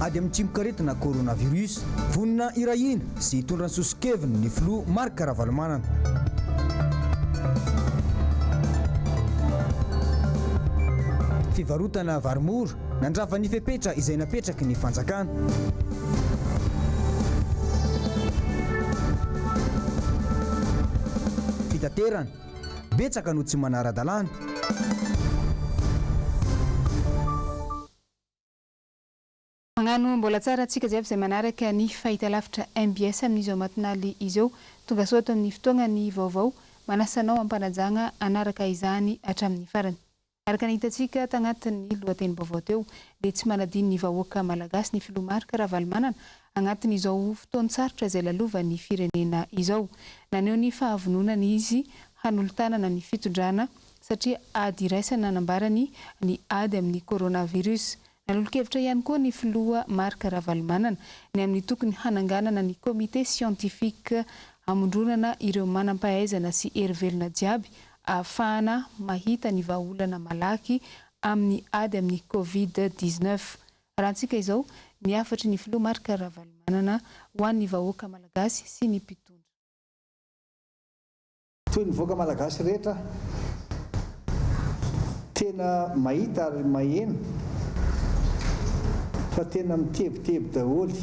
Ady amin'ny tsimokaretina coronavirus. Vonona hiray hina sy hitondra ny soso-keviny ny filoha Marc Ravalomanana. Fivarotana vary mora, nandrava ny fepetra izay napetraky ny fanjakana. Fitaterana, betsaka no tsy manara-dalàna. Magnano mbola tsara antsika jiaby izay manaraka ny fahitalavitra mbs amin'izao matinaly izao. Tongasoa ato amin'ny fotoagna ny vaovao. Manasa anao am-panajagna hanaraka izany hatramin'ny farany. Araka ny hitantsika tagnatin'ny lohatenim-baovao teo dia tsy manadino ny vahoaka malagasy ny filoha Marc Ravalomanana agnatin'izao fotoan-tsarotra izay lalovan'ny firenena izao. Naneho ny fahavononany izy hanolo-tanana ny fitondrana satria ady iraisana nambarany ny ady amin'ny coronavirus. Nanolo-kevitra ihany koa ny filoha Marc Ravalomanana ny amin'ny tokony hananganana ny comité scientifique hamondronana ireo manam-pahaizana sy hery velona jiaby ahafahana mahita ny vahaolana malaky amin'ny ady amin'ny covid 19. Rahantsika izao ny hafatry ny filoha Marc Ravalomanana ho an'ny vahoaka malagasy sy ny mpitondra. Toy ny vahoaka malagasy rehetra aho, tena mahita ary maheno fa tena mitebiteby daholo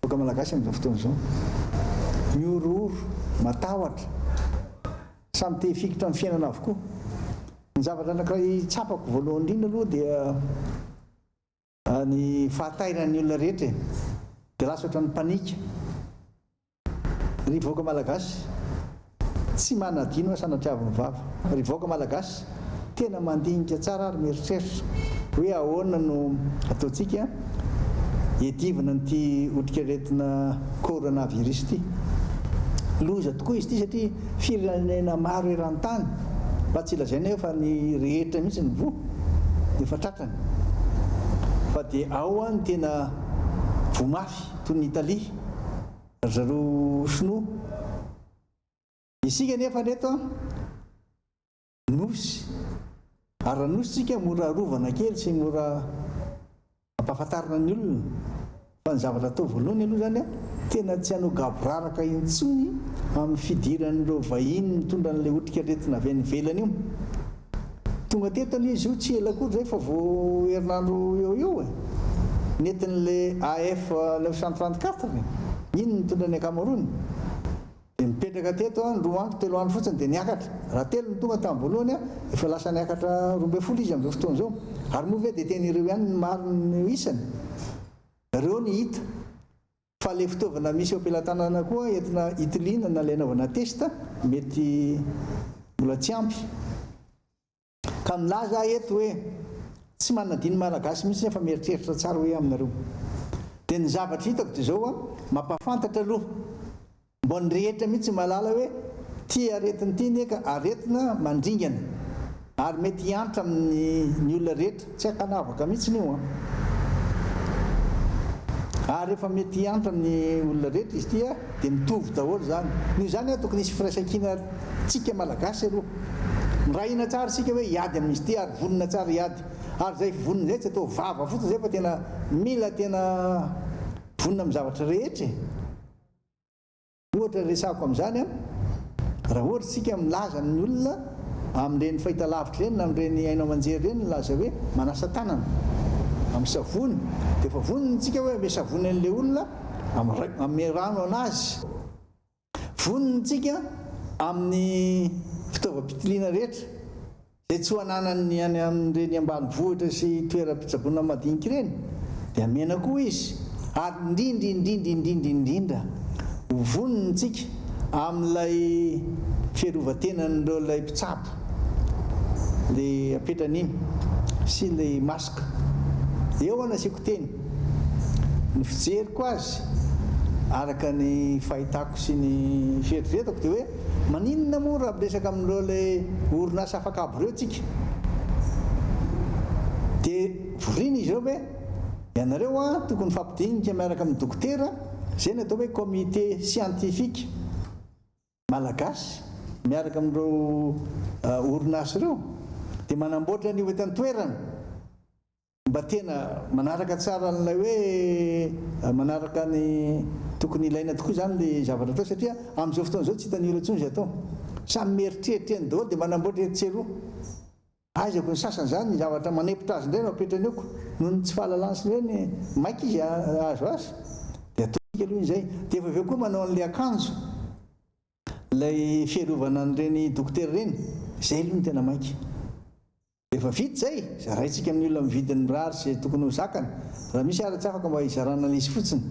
vahoaka malagasy amin'izao fotoana izao. Mihorohoro, matahotra, samy te hifikitra amin'ny fiainana avokoa. Ny zavatra anankiray tsapako voalohany indrindra aloha dia ny fahatairan'ny olona rehetra e! Dia lasa ohatran'ny panique. Ry vahoaka Malagasy, tsy manadino aho sanatriavin'ny vava. Ry vahoaka Malagasy, tena mandinika tsara ary mieritreritra hoe ahoana no ataontsika hiadivana an'ity otrikaretina coronavirus ity. Loza tokoa izy ity satria firenena maro eran-tany, fa tsy lazaina eo fa ny rehetra mihitsy no voa, efa tratrany. Fa dia ao ny tena voa mafy toy ny Italie. Ry zareo sinoa. Isika anefa reto an, nosy. Ary raha nosy tsika mora arovana kely sy mora ampahafantarina ny olona. Fa ny zavatra atao voalohany aloha izany an, tena tsy hanao gaboraraka intsony amin'ny fidiran'ireo vahiny mitondra an'ilay otrikaretina avy any ivelany io. Tonga teto anie izy io tsy ela akory izay fa vao herinandro eo ho eo e! Nentin'ilay AF 934 e! Iny no nitondra ny ankamaroany. Dia nipetraka teto an, roa andro, telo andro fotsiny dia niakatra. Raha telo no tonga tamin'ny voalohany an, efa lasa niakatra 12 izy amin'izao fotoana izao. Ary moa ve dia tena ireo ihany no maro no isany? Ireo no hita. Fa le fitaovana misy eo am-pelatanana koa entina hitiliana na le anaovana test mety mbola tsy ampy. Ka milaza aho eto hoe tsy manadino Malagasy mihitsy aho fa mieritreritra tsara hoe aminareo. Dia ny zavatra hitako dia izao an, mampahafantatra aloha Mba ny rehetra mihitsy mahalala hoe ty aretina ity anie ka aretina mandringana ary mety hiantra amin'ny ny olona rehetra, tsy ankanavaka mihitsiny io an! Ary rehefa mety hiantra amin'ny olona rehetra izy ity an, dia mitovy daholo izany. Noho izany an, tokony hisy firaisankina tsika Malagasy aloha. Miray hina tsara isika hoe hiady amin'izy ity ary vonona tsara hiady. Ary izay vonona izay tsy atao vava fotsiny izay fa tena mila tena vonona amin'ny zavatra rehetra e! Ohatra resahako amin'izany an, raha ohatra isika milaza amin'ny olona amin'ireny fahitalavitra ireny na amin'ireny haino aman-jery ireny milaza hoe manasa tanana amin'ny savony dia efa vonona isika hoe hanome savony an'ilay olona hanome rano an'azy. Vonona isika amin'ny fitaovam-pitiliana rehetra. Izay tsy ho ananan'ny any amin'ireny ambanivohitra sy toeram-pitsaboana madinika ireny dia hamena koa izy ary indrindra indrindra indrindra indrindra ho vonona isika amin'ilay fiarovan-tenan'ireo ilay mpitsabo ilay apetrany iny sy ilay masque. Eo aho nasiako teny. Ny fijeriko azy araka ny fahitako sy ny fieritreretako dia hoe Maninona moa raha miresaka amin'ireo ilay orinasa afak'abo ireo tsika? Dia vorina izy ireo hoe ianareo an tokony hifampidinika miaraka amin'ny dokotera, izay ny atao hoe comité scientifique malagasy miaraka amin'ireo orinasa ireo, dia manamboatra an'io eto an-toerana. mba tena manaraka tsara an'ilay hoe manaraka ny tokony ilaina tokoa izany ilay zavatra atao satria amin'izao fotoana izao tsy hitan'ny olona intsony izay atao. Samy mieritreritra eny daholo dia manamboatra etsy sy eroa. Aizako ny sasany izany ny zavatra manempotra azy indray no apetrany eo ko. Noho ny tsy fahalalany sy ny hoe maika izy hahazo azy dia ataontsika aloha izay. Dia efa avy eo koa manao an'ilay akanjo, ilay fiarovana an'ireny dokotera ireny, izay aloha no tena maika. Rehefa vita izay, zaraintsika amin'ny olona mividy ny mirary sy izay tokony ho zakany. Raha misy ary tsy afaka mba hizarana an'izy fotsiny.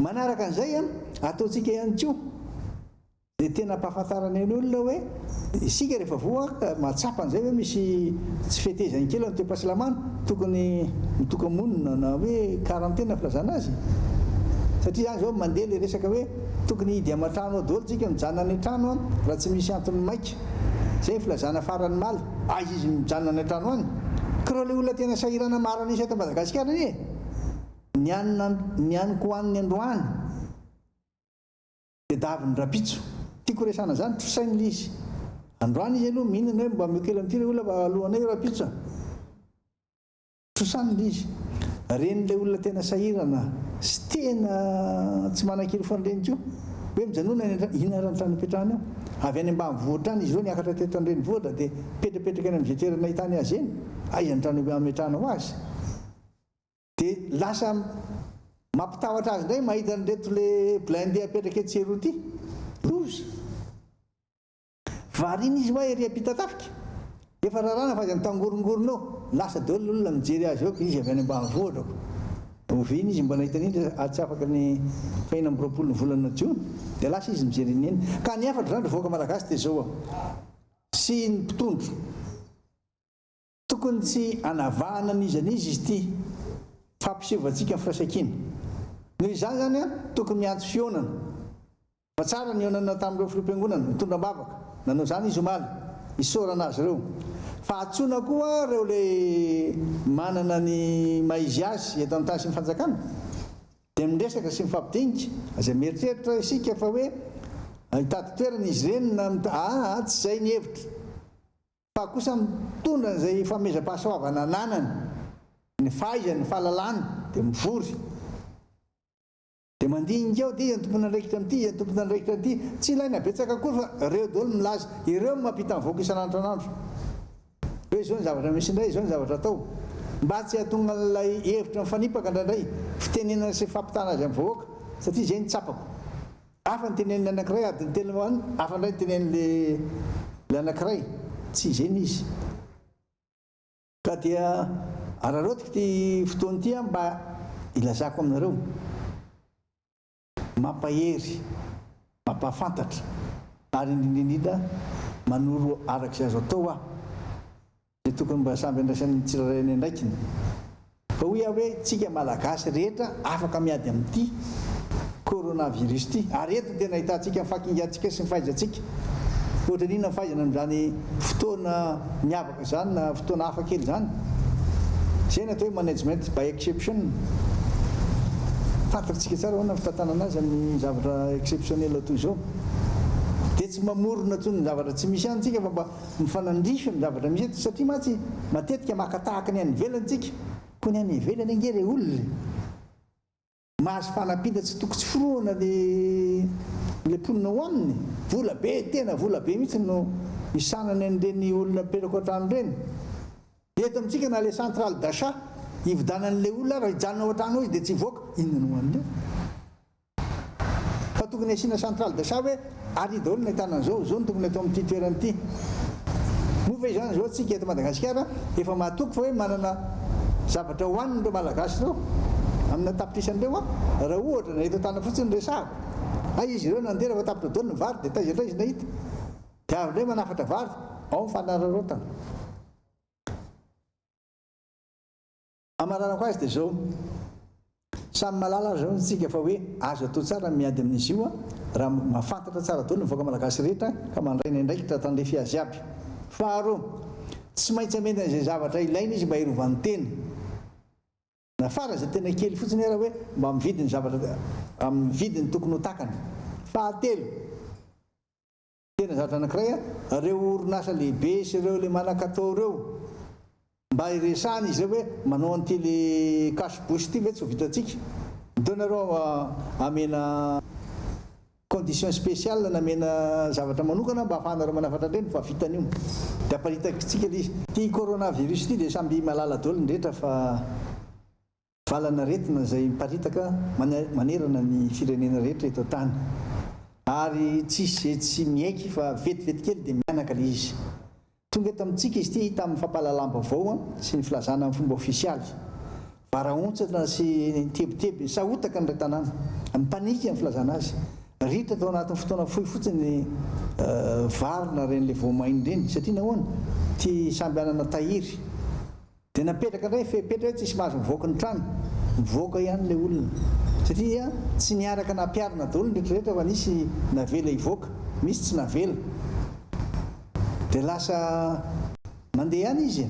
Manaraka an'izay, ataontsika ihany koa. Dia tena ampahafantarana ny olona hoe isika rehefa voa ka mahatsapa an'izay hoe misy tsy fetezany kely amin'ny toe-pahasalamana, tokony mitoka-monina na hoe quarantaine filazana azy. Satria izany izao mandeha ilay resaka hoe tokony hihidy aman-trano ao daholo tsika, mijanona any an-trano raha tsy misy antony maika. Izay ny filazana farany omaly. Aiza izy mijanona any an-trano any? Ka ireo ilay olona tena sahirana maro an'isa eto Madagasikara anie e! Ny hanina ny hanin-kohaniny androany. Tedaviny rapitso. Tiako resahana zany, trosainy le izy. Androany izy aloha mihinana hoe mba omeo kely amin'ity re olona fa alohanay io rapitso a. Trosany le izy. Ren'ilay olona tena sahirana sy tena tsy manan-kilofana ireny koa. Hoe mijanona any an-trano, inona ary ny trano ipetrahany ao? Avy any ambanivohitra any izy ireo niakatra teto an-drenivohitra dia mipetrapetraka eny amin'izay toerana ahitany azy eny. Aiza ny trano ametrahanao azy? Dia lasa mampitahotra azy indray mahita an'ireto le blindé apetraka etsy sy eroa ity. Loza! Variana izy hoa ery Ampitatafika. Efa raràna fa aza mitangorongorona eo. Lasa daholo ny olona mijery azy eo ka izy avy any ambanivohitra ko. Oviana izy mba nahita an'iny ary tsy afaka ny faha 26 ny volana jona. Dia lasa izy mijery an'i Neny. Ka ny hafatro izany ry vahoaka malagasy dia izao a. Sy ny mpitondra. Tokony tsy hanavahana n'iza n'iza izy ity fa hampiseovantsika ny firaisankina. Noho izany izany tokony miantso fihaonana. Fa tsara ny nihaonana tamin'ireo filoham-piangonana, nitondra am-bavaka. Nanao izany izy omaly. Isaorana azy ireo. Fa antsoina koa ireo ilay manana ny maha izy azy eto an-tany sy ny fanjakana. Dia miresaka sy mifampidinika. Aza mieritreritra isika fa hoe hitady toerana izy ireny na aa tsy izay ny hevitra. Fa kosa mitondra an'izay fanomezam-pahasoavana ananany, ny fahaizany, ny fahalalany, dia mivory. Dia mandinika ao, dia iza no tompon'andraikitra amin'ity, iza no tompon'andraikitra amin'ity. Tsy ilaina betsaka akory fa ireo daholo no milaza, ireo no mampita ny vahoaka isan'andro isan'andro. Hoe izao ny zavatra misy indray, izao ny zavatra atao. Mba tsy hahatonga an'ilay hevitra mifanipaka indraindray, fitenenana sy fampitana azy amin'ny vahoaka, satria izay no tsapako. Hafa ny tenenin'ny anankiray adiny telo any, hafa indray ny tenenin'ilay anankiray. Tsy izay ny izy. Ka dia araraotiko ity fotoana ity aho mba hilazako aminareo, mampahery, mampahafantatra ary indrindra indrindra manoro araka izay azo atao aho. Dia tokony mba samby andraisan'ny tsirairay ny andraikiny. Fa hoy aho hoe tsika Malagasy rehetra afaka miady amin'ity coronavirus ity. Ary eto no tena ahitantsika ny fahakingantsika sy ny fahaizantsika. Ohatran'ny inona ny fahaizana amin'izany fotoana miavaka izany na fotoana hafa kely izany. Izay ny atao hoe management by exception. Fantatsika tsara ahoana ny fitantanana azy amin'ny zavatra exceptionnel toy izao. Dia tsy mamorona intsony ny zavatra tsy misy any tsika fa mba Mifanandrify amin'ny zavatra misy eto satria mantsy matetika maka tahaka ny any ivelany tsika, koa ny any ivelany ange re olona e! Mahazo fanampiana tsy toko tsy forohana le le mponina ao aminy, vola be, tena vola be mihitsy no isanany an'ireny olona mipetraka ao an-trano ireny. Eto amintsika na le centrale d'achat hividanan'le olona ary hijanona ao an-trano ao izy dia tsy hivoaka, inona no hohaniny eo? Fa tokony asiana centrale d'achat hoe ary daholo ny ahitana an'izao, izao no tokony atao amin'ity toerana ity. Moa ve izany izao tsika eto Madagasikara efa mahatoky fa hoe manana zavatra hohaniny ireo Malagasy ireo amina tapitrisany ireo an? Raha ohatra na eto an-tana fotsiny no resahako, hay izy ireo nandeha rehefa tapitra daholo ny vary dia taiza indray izy nahita? Dia avy indray manafatra vary, ao ny fanararaotana. Hamaranako azy dia izao, samy mahalala ary izao isika fa hoe azo atao tsara ny miady amin'izy io raha mahafantatra tsara daholo ny vahoaka malagasy rehetra ka mandray ny andraikitra tandrify azy aby. Faharoa, tsy maintsy amena izay zavatra ilaina izy mba hiarovany tena. Na faran'izay tena kely fotsiny ara hoe mba mividy ny zavatra amin'ny vidiny tokony ho takany. Fahatelo, tena zavatra anankiray, ireo orinasa lehibe sy ireo ilay manan-katao ireo. Mba hiresahana izy ireo hoe manao an'ity le cache bouche ity ve tsy ho vitantsika? Ndao nareo amena condition spéciale na amena zavatra manokana mba ahafahanareo manafatra an'ireny fa vitan'io. Dia aparitakitsika ilay izy. Ity coronavirus ity dia samby mahalala daholo ny rehetra fa valan'aretina izay miparitaka manerana ny firenena rehetra eto an-tany. Ary tsisy izay tsy miaiky fa vetivety kely dia mihanaka ilay izy. Tonga eto amintsika izy ity tamin'ny fampahalalam-baovao sy ny filazana amin'ny fomba ofisialy. Varahontsana sy nitebiteby, sahotaka ny iray tanàna. Nipanika ny filazana azy. Ritra tao anatin'ny fotoana fohy fotsiny ny vary naren'ilay voamaina ireny. Satria nahoana? Tia samby hanana tahiry. Dia napetraka indray fepetra hoe tsisy mahazo mivoaka ny trano. Mivoaka ihany ilay olona. Satria tsy niaraka nampiharina daholo ny rehetra rehetra fa nisy navela hivoaka, misy tsy navela. Dia lasa mandeha ihany izy e.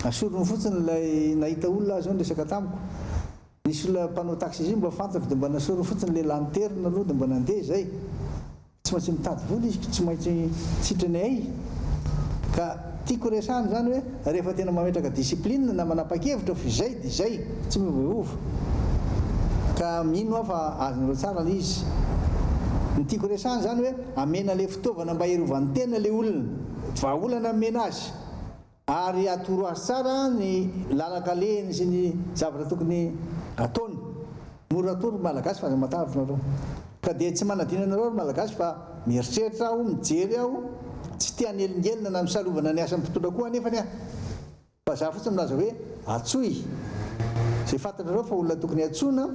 Asoriny fotsiny ilay nahita olona aho izao niresaka tamiko. Nisy olona mpanao taxi izay mba fantatro dia mba nasoriny fotsiny ilay lanterne aloha dia mba nandeha izay. Tsy maintsy mitady vola izy, tsy maintsy sitrany ay. Ka tiako resahana izany hoe rehefa tena mametraka discipline na manapa-kevitra fa izay dia izay, tsy miovaova. Ka mino aho fa azonareo tsara ilay izy. Ny tiako resahana izany hoe amena ilay fitaovana mba hiarovany tena ilay olona. Vahaolana amena azy. Ary atoro azy tsara ny lalan-kalehiny sy ny zavatra tokony hataony. Mora atoro ny Malagasy fa aza matahotra nareo. Ka dia tsy manadino anareo ry Malagasy fa mieritreritra aho, mijery aho, tsy te hanelingelina na misalovana ny asan'ny mpitondra koa anefany aho. Fa za fotsiny milaza hoe antsoy izay fantatrareo fa olona tokony antsoina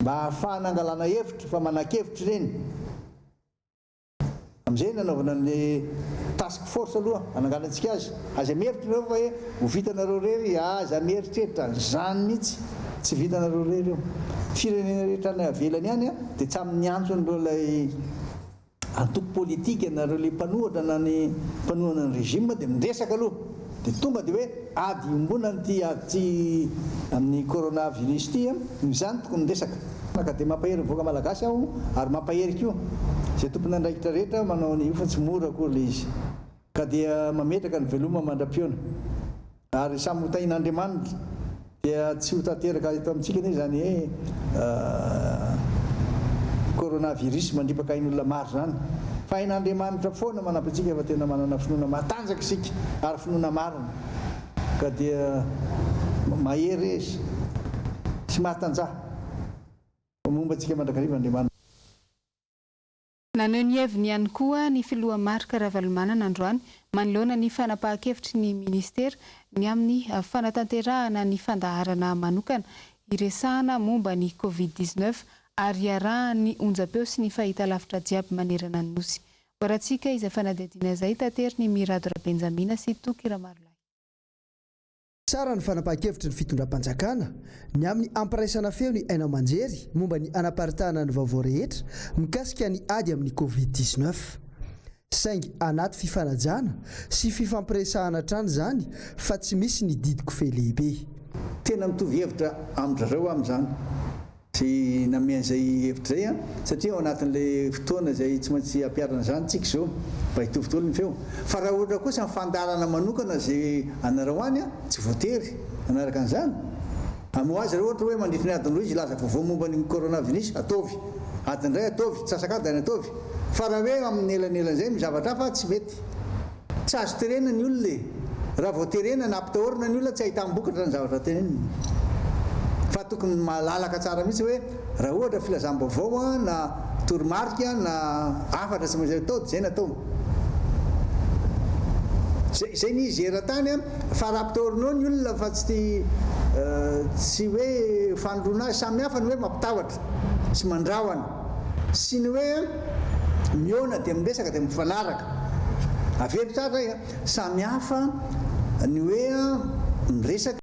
mba hahafahana hangalana hevitra fa manan-kevitra ireny. Amin'izay nanaovana ny task force aloha hananganantsika azy. Aza mihevitra nareo fa hoe ho vitanareo irery, aza mieritreritra an'izany mihitsy, tsy vitanareo irery io. Firenena rehetra any avelany any dia tsy amin'ny niantso an'ireo ilay antoko politika na ireo ilay mpanohatra na ny mpanohana ny régime dia miresaka aloha dia tonga dia hoe ady iombonana ity ady ity amin'ny coronavirus ity, noho izany tokony miresaka. Ka dia mampahery ny vahoaka malagasy aho ary mampahery koa izay tompon'andraikitra rehetra manao an'io fa tsy mora akory ilay izy. Ka dia mametraka ny veloma mandra-pihaona. Ary samy ho tahin'Andriamanitra dia tsy ho tanteraka eto amintsika anie izany hoe coronavirus mandripaka ain'olona maro izany. Fa hain'Andriamanitra foana manampy antsika fa tena manana finoana matanjaka isika ary finoana marina. Ka dia mahereza sy mahatanjaha. Fa momba antsika mandrakariva Andriamanitra. Naneho ny heviny ihany koa ny filoha Marc Ravalomanana androany manoloana ny fanapahan-kevitry ny minisitera ny amin'ny fanatanterahana ny fandaharana manokana hiresahana momba ny Covid 19 ary hiarahan'ny onjam-peo sy ny fahitalavitra jiaby manerana ny Nosy. Hoarantsika izay fanadihadiana izay taterin'i Mirado Rabenjamina sy Toky Ramarolahy. Tsara ny fanapahan-kevitry ny fitondram-panjakana ny amin'ny hampiraisana feo ny haino aman-jery momba ny hanaparitahana ny vaovao rehetra mikasika ny ady amin'ny Covid 19. Saingy anaty fifanajana sy fifampiresahana hatrany izany fa tsy misy ny didiko fehy lehibe. Tena mitovy hevitra amin-dry zareo aho amin'izany. Tsy nanome an'izay hevitra izay an, satria ao anatin'ilay fotoana izay tsy maintsy ampiharana izany tsika izao, mba hitovy daholo ny feo. Fa raha ohatra kosa ny fandaharana manokana izay anareo any an, tsy voatery hanaraka an'izany. Hamoha azy raha ohatra hoe mandritra ny adiny roa izy hilaza vaovao momba ny coronavirus, ataovy. Adiny iray ataovy, antsasak'adiny ataovy. Fa raha hoe amin'ny elanelan'izay misy zavatra hafa, tsy mety. Tsy azo terena ny olona e! Raha vao terena na ampitahorina ny olona tsy ahitam-bokatra ny zavatra tenenina. Fa tokony malalaka tsara mihitsy hoe raha ohatra filazam-baovao na toromarika na hafatra tsy maintsy atao dia izay no atao. Izay izay ny izy eran-tany an! Fa raha ampitahorinao ny olona fa tsy tsy hoe fanondroana azy, samy hafa ny hoe mampitahotra sy mandrahona. Sy ny hoe mihaona dia miresaka dia mifanaraka. Averiko tsara zay a, samy hafa ny hoe miresaka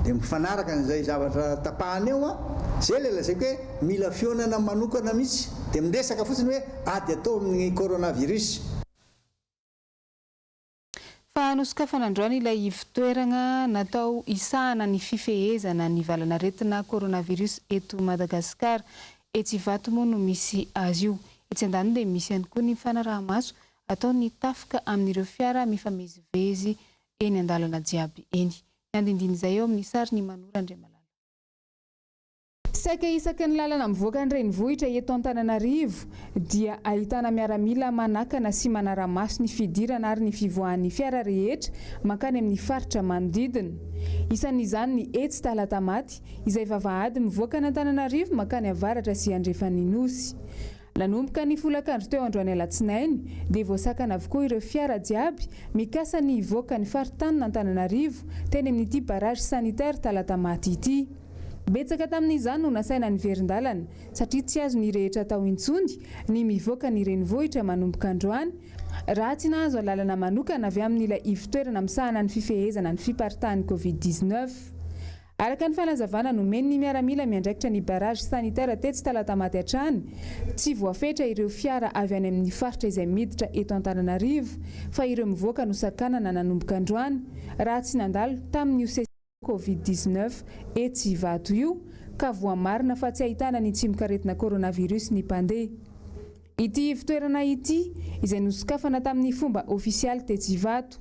dia mifanaraka an'izay zavatra tapahana eo a, zay ilay lazaiko hoe mila fihaonana manokana mihitsy dia miresaka fotsiny hoe ady atao amin'ny coronavirus. Fa nosokafana androany ilay ivon-toerana natao hisahana ny fifehezana ny valan'aretina coronavirus eto Madagasikara. Etsy Ivato moa no misy azy io. Etsy andaniny dia misy ihany koa ny fanaraha-maso ataon'ny tafika amin'ireo fiara mifamezivezy eny an-dalana jiaby eny. Ny andinindin'izay eo amin'ny sarin'i Manoro Andriamalala. Saika isaky ny lalana mivoaka ny renivohitra eto Antananarivo dia ahitana miaramila manakana sy manara-maso ny fidirana ary ny fivoahan'ny fiara rehetra mankany amin'ny faritra manodidina. Isan'izany ny etsy Talatamaty izay vavahady mivoaka an'Antananarivo mankany avaratra sy andrefan'ny Nosy. Nanomboka ny folakandro teo androany alatsinainy dia voasakana avokoa ireo fiara jiaby mikasa ny hivoaka ny faritanin'Antananarivo teny amin'ity barrage sanitaire Talatamaty ity. Betsaka tamin'izany no nasaina niverin-dalana satria tsy azon'ny rehetra atao intsony ny mivoaka ny renivohitra manomboka androany raha tsy nahazo alalana manokana avy amin'ilay ivotoerana misahana ny fifehezana ny fiparitahan'ny Covid 19. Araka ny fanazavana nomen'ny miaramila miandraikitra ny barrage sanitaire tetsy Talatamaty hatrany, tsy voafetra ireo fiara avy any amin'ny faritra izay miditra eto Antananarivo fa ireo mivoaka no sakanana nanomboka androany raha tsy nandalo tamin'io Covid 19 etsy Ivato io ka voamarina fa tsy ahitana ny tsimokaretina coronavirus ny mpandeha. Ity ivotoerana ity izay nosokafana tamin'ny fomba ofisialy tetsy Ivato.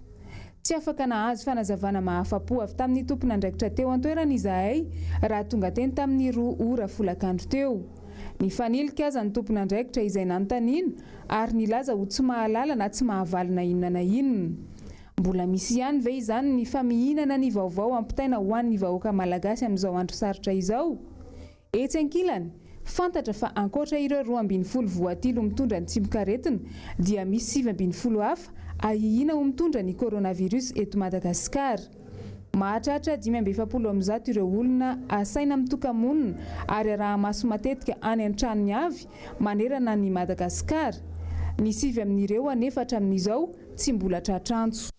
Tsy afaka nahazo fanazavana mahafa-po avy tamin'ny tompon'andraikitra teo an-toerana izahay raha tonga teny tamin'ny roa ora folakandro teo. Nifanilika aza ny tompon'andraikitra izay nanontaniana ary nilaza ho tsy mahalala na tsy mahavaly na inona na inona. Mbola misy ihany ve izany ny famihinana ny vaovao ampitaina ho an'ny vahoaka malagasy amin'izao andro sarotra izao? Etsy ankilany, fantatra fa ankoatra ireo 12 voatily ho mitondra ny tsimokaretina dia misy 19 hafa ahiahiana ho mitondra ny coronavirus eto Madagasikara. Mahatratra 145 ireo olona asaina mitoka-monina ary araha-maso matetika any an-tranony avy manerana an'i Madagasikara. Ny sivy amin'ireo anefa hatramin'izao tsy mbola tratr'antso.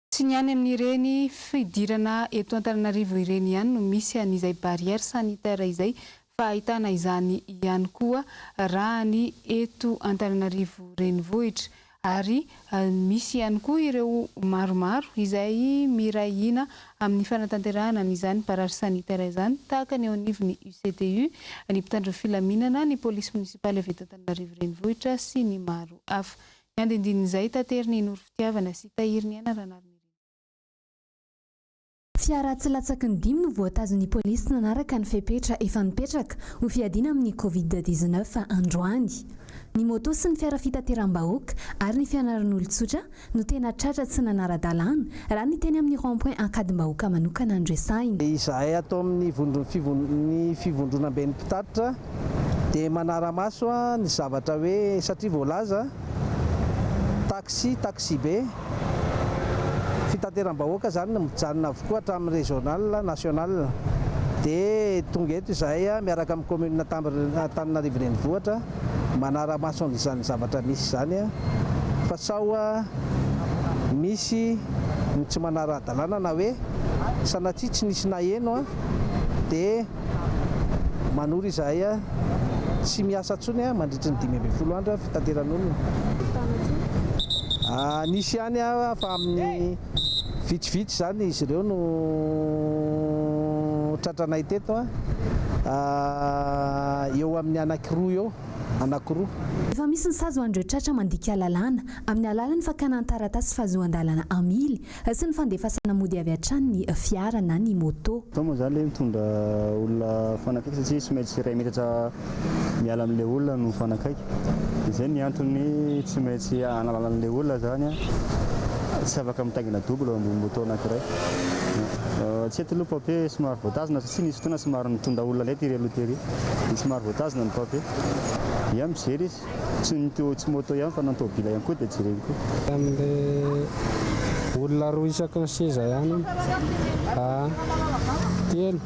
Tsy ny any amin'ireny fidirana eto Antananarivo ireny ihany no misy an'izay barrière sanitaire izay fa ahitana izany ihany koa raha ny eto Antananarivo renivohitra ary misy ihany koa ireo maromaro izay miray hina amin'ny fanatanterahana an'izany barrage sanitaire izany tahaka ny eo anivon'ny UCTU, ny mpitandro filaminana, ny polisy monisipaly avy eto Antananarivo renivohitra sy ny maro hafa. Ny andindinin'izay taterin'i Noro Fitiavana sy Tahiriniaina Ranarinirinina. Fiara tsy latsaky ny dimy no voatazon'ny polisy nanaraka ny fepetra efa nipetraka ho fiadiana amin'ny Covid 19 androany. Ny moto sy ny fiara fitateram-bahoaka ary ny fianaran'olon-tsotra no tena tratra tsy nanara-dalàna raha ny teny amin'ny rond point Ankadimbahoaka manokana no resahina. Izahay ato amin'ny vondron'ny fivondronamben'ny mpitatitra dia manara-maso ny zavatra hoe satria voalaza taxi, taxibe, fitateram-bahoaka izany mijanona avokoa hatramin'ny régional, national. Dia tonga eto izahay miaraka amin'ny commune Antananarivo Renivohitra manara-maso an'izany zavatra misy izany fa sao misy ny tsy manara-dalàna na hoe sanatria tsy nisy naheno dia manoro izahay tsy miasa intsony mandritry ny 15 andro fitateran'olona. Nisy ihany fa amin'ny vitsivitsy izany izy ireo no tratranay teto eo amin'ny anankiroa eo, anankiroa. Efa misy ny sazy ho an'ireo tratra mandika lalàna amin'ny alalan'ny fakana ny taratasy fahazoan-dalana hamily sy ny fandefasana mody avy hatrany ny fiara na ny moto. Atao moa izany ilay mitondra olona mifanakaiky satria tsy maintsy iray metatra miala amin'ilay olona no mifanakaiky. Izay ny antony tsy maintsy analana an'ilay olona izany tsy afaka mitaingina double eo ambony moto anankiray. Tsy eto aloha papier somary voatazona satria nisy fotoana somary nitondra olona indray tery aloha tery dia somary voatazona ny papier. Dia mijery izy. Tsy ny tsy moto ihany fa na ny tôbila ihany koa dia jereny koa. Amin'ilay olona roa isaky ny seza ihany ah, telo,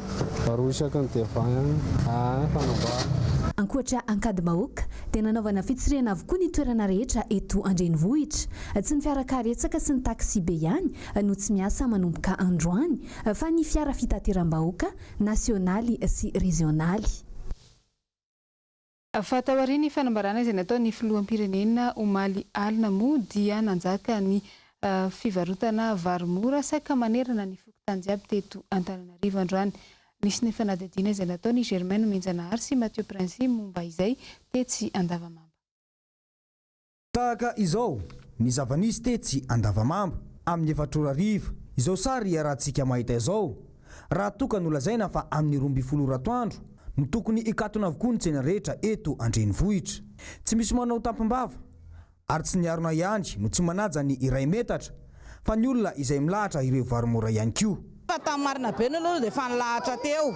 roa isaky ny devant ihany ah, fanamboarana. Ankoatra Ankadimbahoaka dia nanaovana fitsirihana avokoa ny toerana rehetra eto an-drenivohitra. Tsy ny fiara karetsaka sy ny taxi-be ihany no tsy miasa manomboka androany fa ny fiara fitateram-bahoaka nasionaly sy rezionaly. Fa taorian'ny fanambarana izay nataon'ny filoham-pirenena omaly alina moa dia nanjaka ny fivarotana vary mora saika manerana ny fokontany jiaby teto Antananarivo androany. Nisy ny fanadihadiana izay nataon'i Germain Nomenjanahary sy Mathieu Princy momba izay tetsy Andavamamba. Tahaka izao ny zava-nisy tetsy Andavamamba. amin'ny efatr'ora hariva izao sary iarahantsika mahita izao, raha toa ka nolazaina fa amin'ny 12 ora atoandro no tokony hikatona avokoa ny tsena rehetra eto an-drenivohitra. Tsy misy manao tampim-bava ary tsy ny harona ihany no tsy manaja ny iray metatra fa ny olona izay milahatra ireo varo-mora ihany koa. Fa tamin'ny marina be aloha dia efa nilahatra teo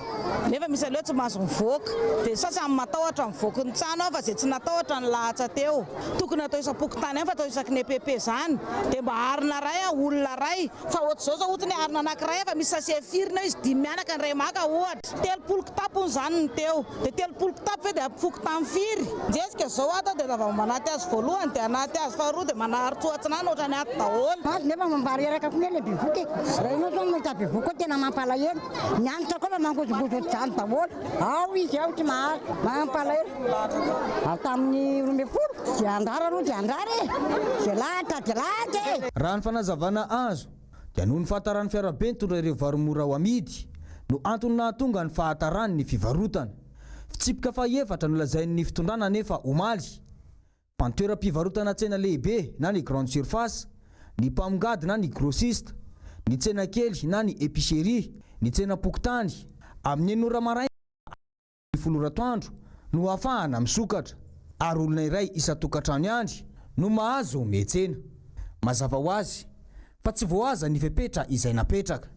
nefa misy aleo tsy mahazo mivoaka dia ny sasany matahotra mivoaka ny trano ao fa izay tsy natahotra nilahatra teo. Tokony atao isam-pokontany ihany fa atao isaky ny EPP izany dia mba harona iray a olona iray fa ohatr'izao zao ohatry ny harona anankiray fa misy sachet firy neo izy dimy mianaka ny iray maka ohatra 30 kitapo hono izany ny teo dia 30 kitapo ve dia ampy fokontany firy? Jessica zao ato dia raha vao manaty azy voalohany dia anaty azy faharoa dia manarintsoa atsinanana ohatrany ato daholo. Azy nefa mba reraka koa le bevoka e! Raha ianao zao mahita bevoka koa tena mampalahelo, ny hanitra koa fa mangozongozo ohatr'izany daholo, ao izy ao tsy mahazo, mampalahelo. Ary tamin'ny 12, ze andrara aloha dia andrara e! Ze lahatra dia lahatra e! Raha ny fanazavana azo dia noho ny fahataran'ny fiarabe nitondra ireo vary mora ho amidy no antony nahatonga ny fahataran'ny fivarotana. Fitsipika fahefatra nolazain'ny fitondrana anefa omaly fa ny toeram-pivarotana tsena lehibe na ny grande surface, ny mpamongady na ny grossiste, ny tsena kely na ny épicerie, ny tsenam-pokontany, amin'ny enina ora maraina amin'ny 10 ora atoandro no ahafahana misokatra ary olona iray isan-tokantrano ihany no mahazo miantsena. Mazava ho azy fa tsy voahaza ny fepetra izay napetraka.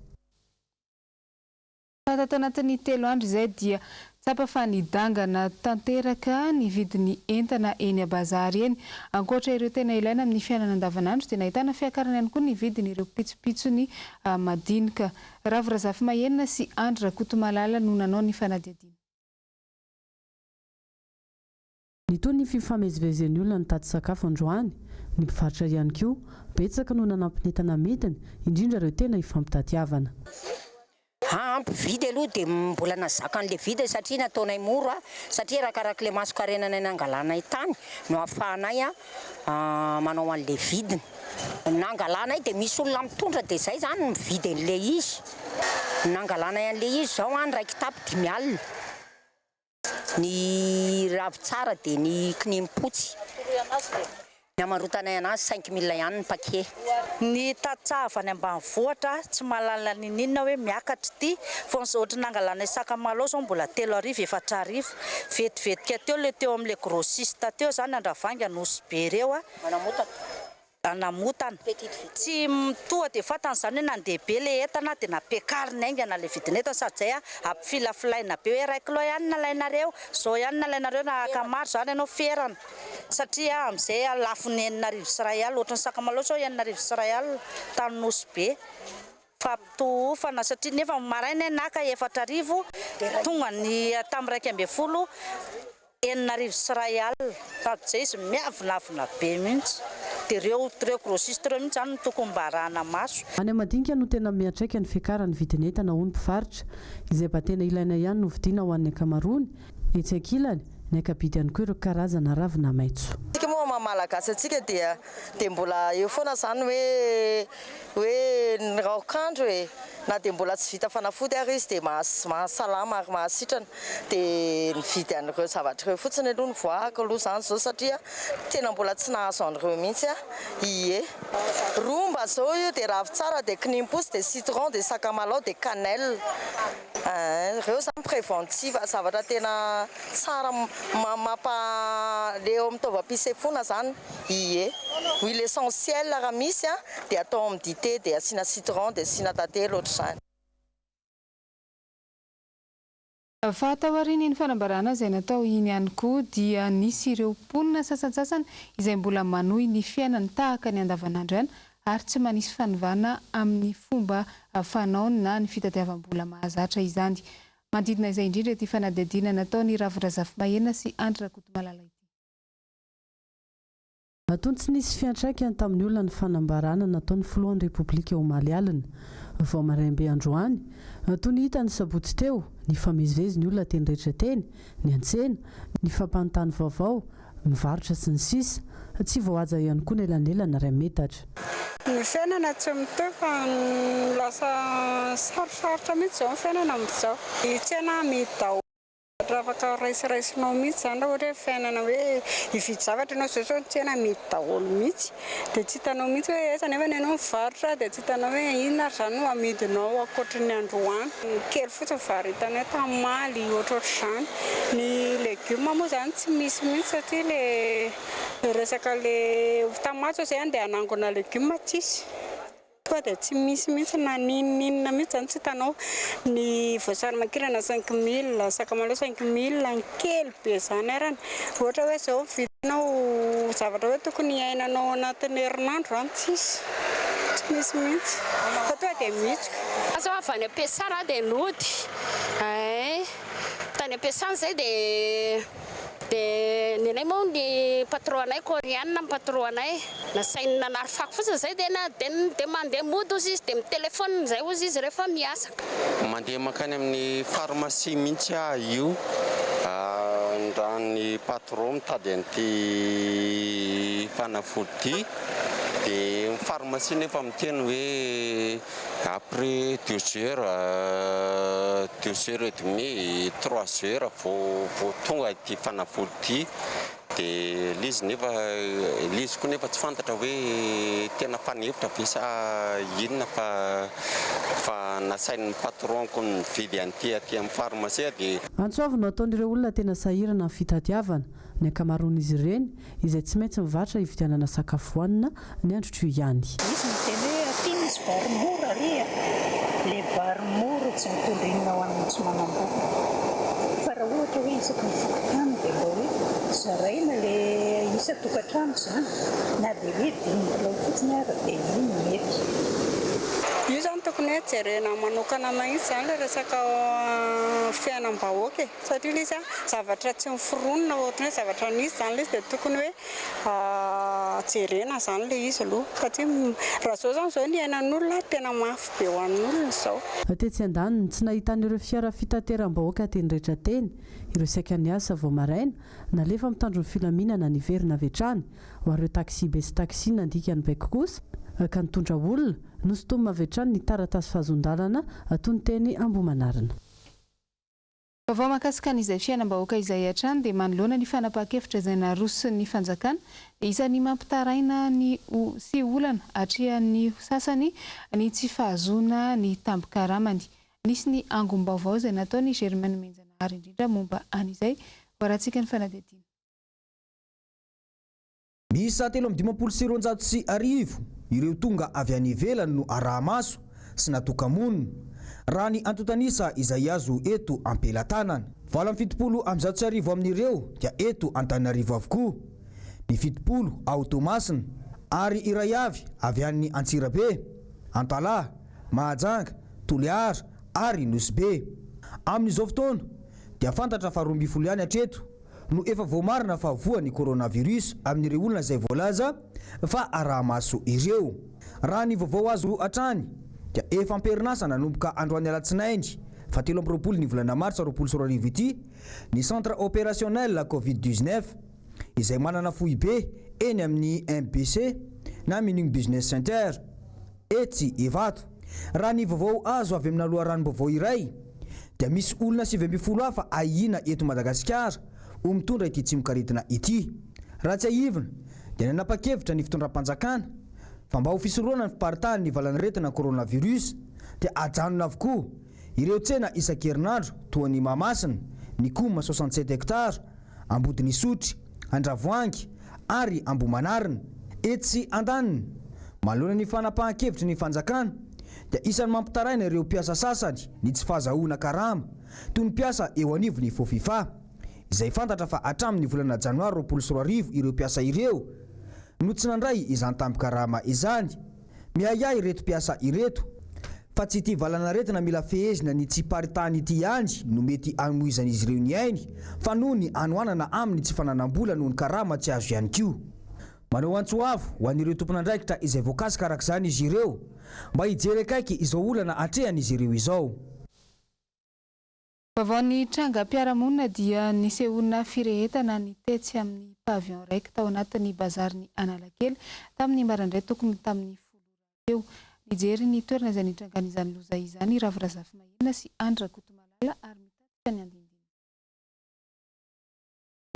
Fa tato anatin'ny telo andro izay dia tsapa fa nidangana tanteraka ny vidin'ny entana eny a-bazary eny. Ankoatra ireo tena ilaina amin'ny fiainana andavanandro dia nahitana fiakarana ihany koa ny vidin'ireo pitsopitsony madinika. Ravo Razafimahenina sy Andry Rakotomalala no nanao ny fanadihadiana. Nitohy ny fifamezivezen'ny olona nitady sakafo androany. Ny mpivarotra ihany koa, betsaka no nanampy ny entana amidiny, indrindra ireo tena ifampitadiavana. Ampy vidy aloha dia mbola nazaka an'ilay vidiny satria nataonay mora satria arakarak'ilay masonkarenanay nangalanay tany no ahafahanay manao an'ilay vidiny. Nangalanay dia misy olona mitondra dia izay izany mividy an'ilay izy. Nangalanay an'ilay izy izao an, iray kitapo 50. Ny ravintsara dia ny kinimpotsy. Ny hamarotanay anazy 5000 ihany ny paquet. Ny tantsaha avy any ambanivohitra tsy mahalala niniana hoe miakatra ity fa ny ohatry ny nangalanay sakamalao zao mbola 3000 4000 vetivetika teo le teo amle grossiste teo zany Andravangy Nosy be reo a. Namotana. Tsy toa dia fantany izany hoe nandeha be ilay entana dia nampiakariny haingana ilay vidin'entana sady izay ampifilafilaina be hoe iray kilao ihany no nalainareo, izao ihany no nalainareo na haka maro izany ianao ferana satria amin'izay lafony 1086 ohatran'ny sakamalao izao 1086 tany Nosy Be. Fampitohofana satria nefa maraina aho naka 4000 tonga ny tamin'ny 11 1061 sady zay izy miavonavona be mihitsy dia ireo ireo grossiste ireo mihitsy zany no tokony mba arahana maso. Any madinika no tena miantraika ny fiakaran'ny vidin'entana hoy ny mpivarotra. Izay mba tena ilaina ihany no vidiana ho an'ny ankamaroany. Etsy ankilany, niaka-bidy ihany koa ireo karazana ravina maitso. Isika moa maha Malagasy antsika dia dia mbola eo foana izany hoe hoe ny raokandro e! Na dia mbola tsy vita fanafody ary izy dia mahasalama ary mahasitrana. Dia nividy an'ireo zavatra ireo fotsiny aloha nivoahako aloha izany izao satria tena mbola tsy nahazo an'ireo mihitsy aho. Ie. Romba izao io dia ravintsara dia kinimposy dia citron dia sakamalao dia cannelle. Ireo izany préventive, zavatra tena tsara mampa le eo amin'ny taovam-pisefoana izany. Ie. Huile essentielle raha misy an, dia atao amin'ny dite dia asiana citron dia asiana tantely ohatr'izany. Fa taorian'iny fanambarana izay natao iny ihany koa dia nisy ireo mponina sasantsasany izay mbola manohy ny fiainany tahaka ny andavanandro ihany ary tsy manisy fanovana amin'ny fomba fanaony na ny fitadiavam-bola mahazatra izany. Manodidina izay indrindra ity fanadihadiana nataon'i Ravo Razafimahena sy Andry Rakotomalala ity. Matoa tsy nisy fiantraikany tamin'ny olona ny fanambarana nataon'ny filohan'ny Repoblika omaly alina. Vao maraim-be androany, toy ny hita ny sabotsy teo, nifamezivezy ny olona teny rehetra teny, niantsena, nifampanontany vaovao, mivarotra sy ny sisa Tsy voahaja ihany koa ny elanelana iray metatra. Ny fiainana tsy mitohy fa lasa sarosarotra mihitsy izao ny fiainana amin'izao. Ny tsena amidy daholo. zavatra afaka raisiraisinao mihitsy izany raha ohatra hoe fiainana hoe hividy zavatra ianao izao izao ny tsena mihidy daholo mihitsy dia tsy hitanao mihitsy hoe aiza nefa ianao mivarotra dia tsy hitanao hoe inona ary izany no amidinao ankoatry ny androany. Kely fotsiny vary hitanay tamin'ny omaly ohatrohatr'izany. Ny legioma moa izany tsy misy mihitsy satria ilay resaka ilay tamin'ny omaly izao izay andeha hanangona legioma tsisy. Tonga dia tsy misy mihitsy na n'inon'inona mihitsy izany tsy hitanao. Ny voasary makirana cinq mille, sakamalaho cinq mille, ny kely be izany arany. Ohatra hoe izao vidinao zavatra hoe tokony hiainanao ao anatin'ny herinandro izany tsisy, tsy misy mihitsy fa tonga dia mihitsoka. Za zao avy any am-piasana dia nody eh, tany am-piasana zay dia dia ny anay moa ny patron anay koreana ny patron anay. Nasainy nanary fako fotsiny zay dia na dia dia mandeha mody ozy izy dia mi-telephone zay ozy izy rehefa miasa. Mandeha mankany amin'ny pharmacie mihitsy aho io raha ny patron mitady an'ity fanafody ity dia ny pharmacie nefa miteny hoe après deux heures, deux heures et demie, trois heures vao vao tonga ity fanafody ity. Dia ilay izy nefa, ilay izy koa nefa tsy fantatra hoe tena fanefitra ve sa inona fa fa nasain'ny patron-ko nividy an'ity aty amin'ny pharmacie aho dia. Antso avo no ataon'ireo olona tena sahirana amin'ny fitadiavana, ny ankamaroan'izy ireny izay tsy maintsy mivarotra hividianana sakafo hohanina ny androtr'io ihany. Izy miteny hoe aty misy vary mora ry a! Le vary mora tsy mitondra inona ho an'ny tsy manam-bola. Fa raha ohatra hoe isaky ny fokontany dia mba hoe zaraina le isan-tokantrano izany na dia hoe dimy kilao fotsiny ara dia iny mety. Io izany tokony hoe jerena manokana mahitsy izany ilay resaka fiainam-bahoaka e! Satria ilay izy zavatra tsy noforonina ohatran'ny hoe zavatra nisy izany ilay izy dia tokony hoe jerena izany ilay izy aloha satria raha izao izany izao ny iainan'olona tena mafy be ho an'olona izao. Tetsy andaniny, tsy nahitana ireo fiara fitateram-bahoaka teny rehetra teny ireo saika niasa vao maraina, nalefa mitandro ny filaminana niverina avy hatrany. Ho an'ireo taxi-be sy taxi nandika ny baiko kosa, ka nitondra olona, nosintomina avy hatrany ny taratasy fahazoan-dalana toy ny teny Ambohimanarina. Vaovao mahakasika an'izay fiainam-bahoaka izay hatrany dia manoloana ny fanapahan-kevitra izay naroson'ny fanjakana dia isan'ny mampitaraina ny sy olana atrehan'ny sasany ny tsy fahazoana ny tambin-karamany. Nisy ny angom-baovao izay nataon'i Germain Nomenjanahary indrindra momba an'izay. Voarantsika ny fanadihadiana. Miisa 1253 ireo tonga avy any ivelany no araha-maso sy natoka-monina, raha ny antontan'isa izay azo eto am-pelatanana. 1178 amin'ireo dia eto Antananarivo avokoa, ny 70 ao Toamasina ary iray avy avy any Antsirabe, Antalaha, Mahajanga, Toliara ary Nosy Be. Amin'izao fotoana dia fantatra fa 12 ihany hatreto no efa voamarina fa voan'ny coronavirus amin'ireo olona izay voalaza fa araha-maso ireo. Raha ny vaovao azo hatrany dia efa am-perinasa nanomboka androany alatsinainy faha 23 ny volana martsa 2020 ity ny Centre Opérationnel Covid 19 izay manana foibe eny amin'ny MBC na Mining Business Center etsy Ivato. Raha ny vaovao azo avy amina loharanom-baovao iray dia misy olona 19 hafa ahiana eto Madagasikara ho mitondra ity tsimokaretina ity. Raha tsiahivina dia nanapa-kevitra ny fitondram-panjakana fa mba ho fisorohana ny fiparitahan'ny valanaretina coronavirus dia ajanona avokoa ireo tsena isan-kerinandro toa an'i Mahamasina, ny Coum 67 hectares, Ambodin'Isotry, Andravoahangy ary Ambohimanarina. Etsy andaniny, manoloana ny fanapahan-kevitry ny fanjakana dia isan'ny mampitaraina ireo mpiasa sasany ny tsy fahazahoana karama toy ny mpiasa eo anivon'ny Fofifa izay fantatra fa hatramin'ny volana janoary 2020 ireo mpiasa ireo no tsy nandray izany tambin-karama izany. Miahiahy ireto mpiasa ireto fa tsy ity valanaretina mila fehezina ny tsy hiparitahany ity ihany no mety hamoizan'izy ireo ny ainy fa noho ny hanoanana amin'ny tsy fananam-bola noho ny karama tsy azo ihany koa. Manao antso avo ho an'ireo tompon'andraikitra izay voakasika araka izany izy ireo mba hijery akaiky izao olana atrehan'izy ireo izao. Vaovao ny trangam-piarahamonina dia nisehoana firehetana ny tetsy amin'ny pavillon raiky tao anatin'ny bazarin'i Analakely tamin'ny maraindray tokony tamin'ny folo ora teo. Nijery ny toerana izay nitrangan'izany loza izany i Ravo Razafimahelina sy Andry Rakotomalala ary mitatitra ny andinindininy.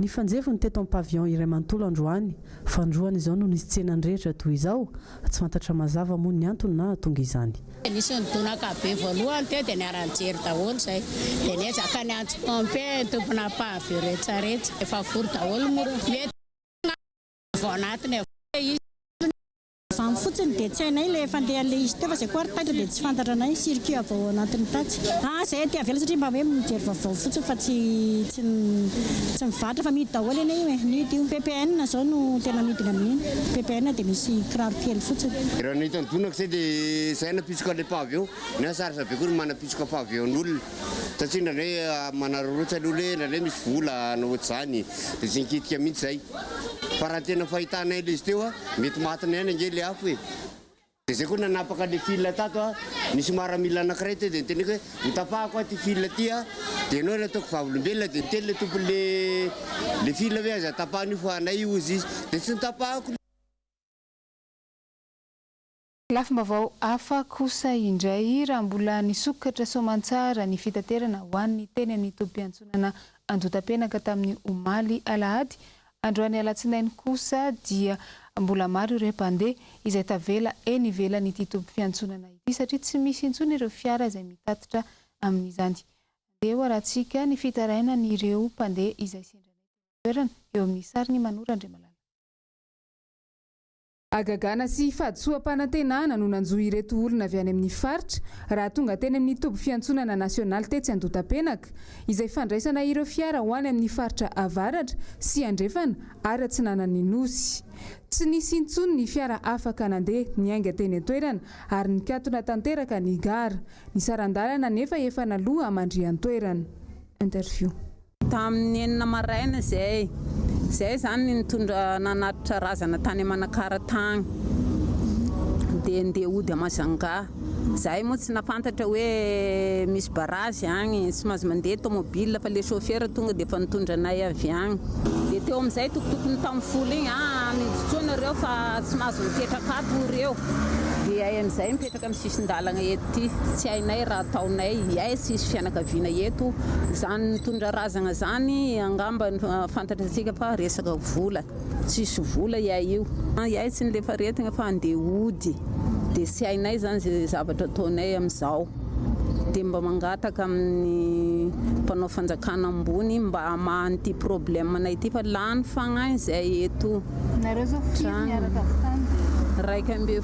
Nifanjevo ny teto amin'ny pavillon iray manontolo androany. Fanindroany izao no nisy tsena nirehitra toy izao. Tsy fantatra mazava moa ny antony nahatonga izany. Nisy nidonaka be voalohany teo dia niara-nijery daholo izay. Dia niezaka niantso pompier ny tompona pavillon rehetrarehetra. Efa vory daholo moa ireo. Mety avy ao anatiny avokoa ilay izy. Vano fotsiny dia tsy hainay ilay fandehan'ilay izy teo fa izay koa ary taitra dia tsy fantatra anay circuit avy ao anatin'ny tatsy. Ah izay aty avela satria mba hoe mijery vaovao fotsiny fa tsy tsy tsy mivarotra fa mihidy daholo anie io e, mihidy io. PPN izao no tena amidiny amin'iny. PPN dia misy kiraro kely fotsiny. Raha nahita ny donako izay dia izay nampitsoka an'ilay pavy eo. Ny ahy sarotra be koa ny manapitsoka pavy eo an'olona satria indraindray manararaotra ny olona hoe indraindray misy vola hanao ohatr'izany dia tsy nikitika mihitsy izay. Fa raha ny tena fahitanay ilay izy teo a, mety matinay ihany ange ilay afo e. Dia izay koa nanapaka ilay fil tato a, nisy maramila anankiray teo dia niteneniko hoe hotapahako aho ity fil ity a, dia ianao no ataoko vavolombelona, dia niteny ilay tompon'ilay ilay fil hoe aza tapahana io fa anay io hozy izy, dia tsy notapahako. Lafim-baovao hafa kosa indray, raha mbola nisokatra soamantsara ny fitaterana ho an'ny teny amin'ny tobim-piantsonana Andotapenaka tamin'ny omaly alahady, androany alatsinainy kosa dia mbola maro ireo mpandeha izay tavela eny ivelan'ity tobim-piantsonana ity satria tsy misy intsony ireo fiara izay mitatitra amin'izany. Andeha ho arahantsika ny fitarainan'ireo mpandeha izay sendra anay teny an-toerana eo amin'ny sarin'i Manoro Andriamalala. Hagagana sy fahadisoam-panantenana no nanjo ireto olona avy any amin'ny faritra raha tonga teny amin'ny toby fiantsonana nasionaly tetsy Andotapenaka, izay fandraisana ireo fiara ho any amin'ny faritra avaratra sy andrefana ary atsinanan'ny Nosy. Tsy nisy intsony ny fiara afaka nandeha niainga teny an-toerana ary nikatona tanteraka ny gara. Ny saran-dalana anefa efa naloa amandrian-toerana. Interview. Tamin'ny enina maraina izay. Izay izany nitondra nanatitra razana tany Manakara tagny. Dia ndeha hody à Majunga. Izahay moa tsy nahafantatra hoe misy barrage agny, tsy mahazo mandeha tomobile fa le chauffeur tonga dia efa nitondra anay avy agny. Dia teo amin'izay tokotokony tamin'ny folo igny, ah mijotsoa nareo fa tsy mahazo mipetraka ato hoy reo. Dia ay amin'izay mipetraka amin'ny sisin-dalagna eto ty. Tsy hainay raha ataonay, iay tsisy fianakaviana eto. Izany mitondra razagna zany angamba fantatratsika fa resaka vola, tsisy vola iay io, iay tsy nilefa aretigna fa andeha hody de tsy hainay zany ze zavatra ataonay amizao, de mba mangataka amin'ny mpanao fanjakana ambony mba hamaha an'ity problème nay ty fa lany fagnahy zay eto. Nareo zao firy niaraka avy tany de.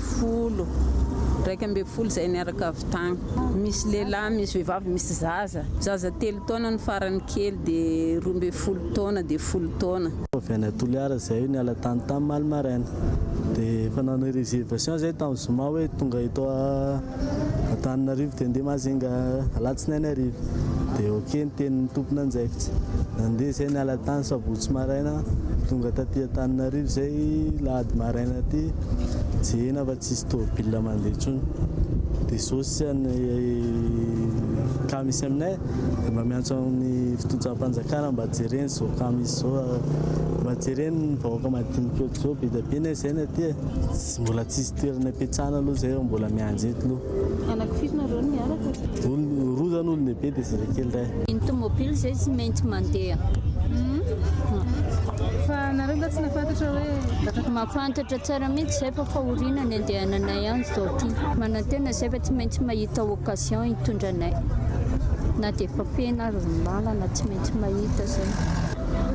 11, 11 zay niaraka avy tagny, misy lehilahy, misy vehivavy, misy zaza. Zaza telo taona ny farany kely dia 12 taona dia folo taona. Avy any Toliara izahay niala tany tamin'ny omaly maraina. Dia efa nanao réservation izahay tamin'ny zoma hoe tonga eto Antananarivo dia handeha Majunga alatsinainy hariva. Dia ok ny tenin'ny tompon'andraikitra. Nandeha izahay niala tany sabotsy maraina, tonga taty Antananarivo izahay lahady maraina aty, jerena fa tsisy tôbila mandeha intsony. Dia izao sisa ny cas misy aminay dia mba miantso amin'ny fitondram-panjakana mba jereny izao cas misy izao, mba jereny ny vahoaka madinika eto izao, be dia be anie izay ny aty e, mbola tsisy toerana ipetrahana aloha izay fa mbola miandry eto aloha. Anaky firy nareo no miaraka? Olona roa izany olon-dehibe dia zazakely iray. Ny tomobile zay tsy maintsy mandeha. Fa nareo nga tsy nahafantatra hoe. Mahafantatra tsara mihitsy zay fa fahoriana ny andehananay any zao ty. Manantena zay fa tsy maintsy mahita occasion hitondra anay. Na dia efa feno aza ny lalana tsy maintsy mahita zay.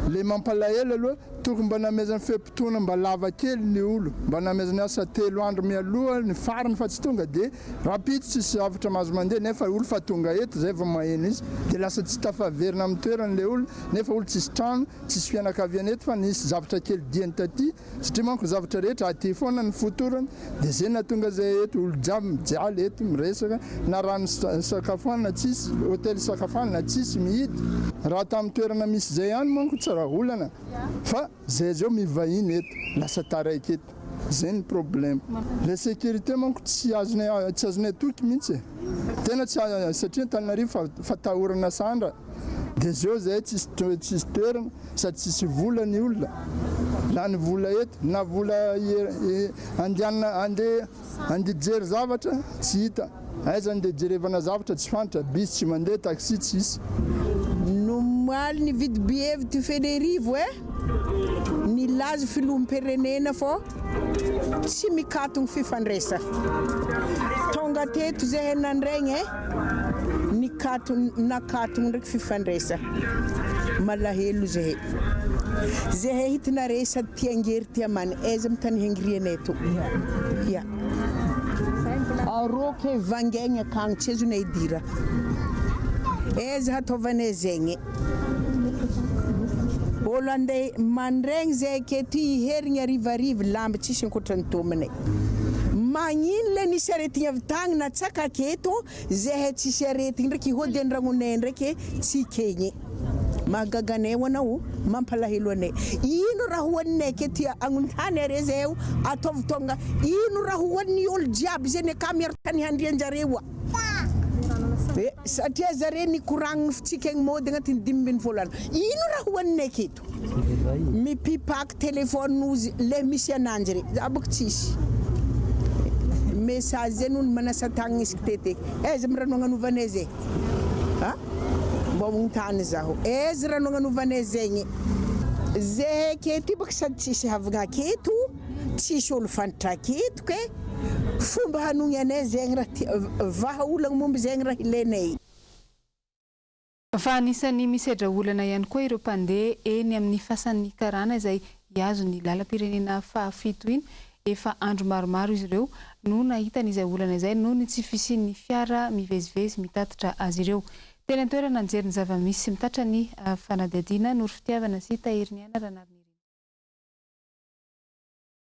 Le mampalahelo aloha tokony mba namezany fe-potoana mba lava kely ny olo mba namezany asa telo andro mialoha ny farany fa tsy tonga de Rahampitso tsisy zavatra mahazo mandeha nefa olo fa tonga eto zay vao maheno izy de lasa tsy tafaverina amin'ny toerany le olo nefa olo tsisy trano tsisy fianakaviana eto fa nisy zavatra kely diany taty satria manko zavatra rehetra aty foana ny fotorany de zay nahatonga zay eto olo jiaby mijaly eto miresaka na rano sakafoanina tsisy hôtel sakafoanina tsisy mihidy raha tamin'ny toerana misy zay ihany manko tsy raha olana fa zay zao mivahiny eto lasa taraiky eto. Zay ny problème. Le sécurité manko tsy azonay tsy azonay toky mihitsy e. Tena tsy satria Antananarivo fa fatahorana sandra de zeo zay tsisy tsisy toerana sady tsisy vola ny olona. Lany vola eto na vola andehanana andeha andeha hijery zavatra tsy hita. Aiza andeha jerevana zavatra tsy fantatra, bus tsy mandeha, taxi tsisy. No. Omaly nividy billet ty Fenerivo eh! Nilaza filoham-pirenena fô tsy mikatogno fifandraisa. Tonga teto zahay nandregny eh! Nikatogno nakatogno ndraiky fifandraisa. Malahelo zahay. Zahay hitinare sady tia angery tia amany aiza am tany hangirianay to. Ya. Arô ke vangaigny akagny tsy azonay idira. Aiza hataovanay zegny. Olo andeha mandregny zay aketo hiherigny harivariva lamba tsisy ankoatran'ny tominay. Magnino le nisy aretigny avy tagny natsaka aketo zahay tsisy aretigny ndraiky hody andragnonay ndraiky tsy ekegny. Mahagaga anay ho anao, mampalahelo anay. Ino raha hohaninay aketo agnontany are zahay ataovy tonga ino raha hohanin'ny olo jiaby zay ny akamy ary tany handrianjareo a. Eh, satria zare nikoragna fitsika igny mody agnatin'ny 15 andro. Ino raha hohaninay aketo? Mipipaky téléphone ozy le misy ananjy re. Za bôka tsisy. Message zay noho ny manasa tagnana isaky teteky. Aiza my rano agnanovanay zay? Ha? Mbô magnontany zaho. Aiza rano agnanovanay zegny? Zahay aketo io bôka sady tsisy havagna aketo, tsisy olo fantatra aketo ke fomba hanogny anay zegny raha tia, vahaolagna momba zegny raha ilainay. Fa anisan'ny misedra olana ihany koa ireo mpandeha eny amin'ny fasan'ny karana izay hihazo ny lalam-pirenena fahafito iny. Efa andro maromaro izy ireo no nahitany izay olana izay noho ny tsy fisian'ny fiara mivezivezy mitatitra azy ireo. Teny an-toerana nijery ny zava-misy sy mitatra ny fanadihadiana Noro Fitiavana sy Tahiriniaina Ranarinirinina.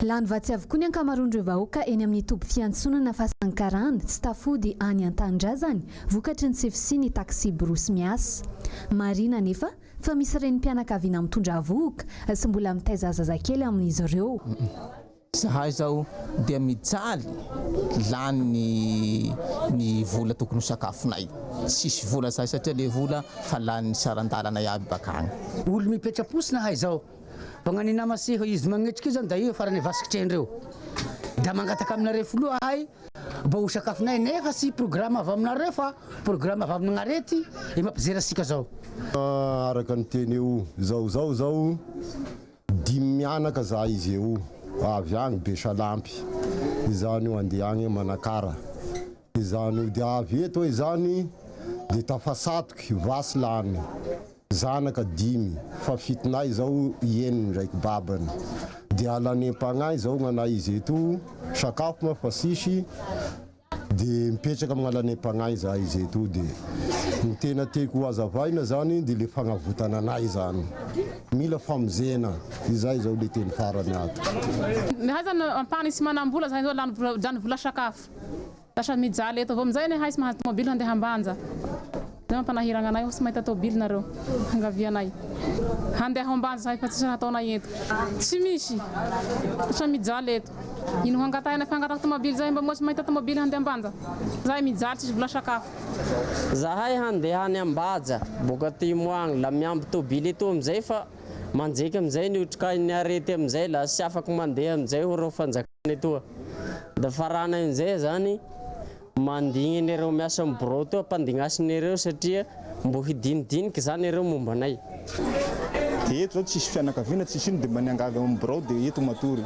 Lany vatsy avokoa ny ankamaroan'ireo vahoaka eny amin'ny toby fiantsonana Fasankarana, tsy tafody any an-tanindrazany, vokatry ny tsy fisian'ny taksiborosy miasa. Marihina anefa fa misy renim-pianakaviana mitondra vohoka sy mbola mitaiza zazakely amin'izy ireo. Zahay zao dia mijaly lany ny ny vola tokony ho sakafonay. Tsisy vola zahay satria le vola fa lanin'ny saran-dalana iaby bakagny. Olo mipetra-potsiny ahay zao. Mpagnany nama sy izy magnetriky io zany da io farany vasikitrendreo. Da mangataka aminareo filoha ahay mba ho sakafonay nefa tsy programme avy aminareo fa programme avy amin'agnarety i mampijera asika zao. Araka ny teny eo zao zao zao dimy mianaka za izy eo avy agny Besalampy izany io andeha agny Manakara izany io de avy eto izany de tafasatoky vasy lany Zanaka dimy, fa fitonay izao i eniny ndraiky babany. De alanem-pagnahy izao gnanay izy eto, sakafo ma fa sisy, de mipetraka am gn'alanem-pagnahy zahay izy eto de ny tena tiako ho azavaina zany de le fagnavotana anay zany, mila famonjena, izay zao le teny farany ato. Ny ahy zany ampahany tsy manambola zahay zao lany vola lany vola sakafo. Lasa mijaly eto avao amizay anie hay tsy mahazo tomobile handeha Ambanja. Zay mampanahiragna anay tsy mahita tobile nareo angavianay handeha ho Ambanja zahay fa tsisy raha ataonay eto. Tsy misy. Lasa mijaly eto. Ino hangatahinay fa hangataka tomobile zahay mba moa tsy mahita tomobile handeha Ambanja. Zahay mijaly tsisy vola sakafo. Zahay handeha any Ambaja boka atimo agny la miamby tobile etoa amizay fa manjeky amizay ny otrikain'ny arety amizay la tsy afaky mandeha amizay ho reo fanjakana. Etoa. Da farana injay zany mandigny an'ireo miasa amin'ny birao toa ampandignasin'ireo satria mbo hidinidiniky zany ireo momba anay. De eto zao tsisy fianakaviana tsisy ino de mba niangavy ao amin'ny birao de eto matory.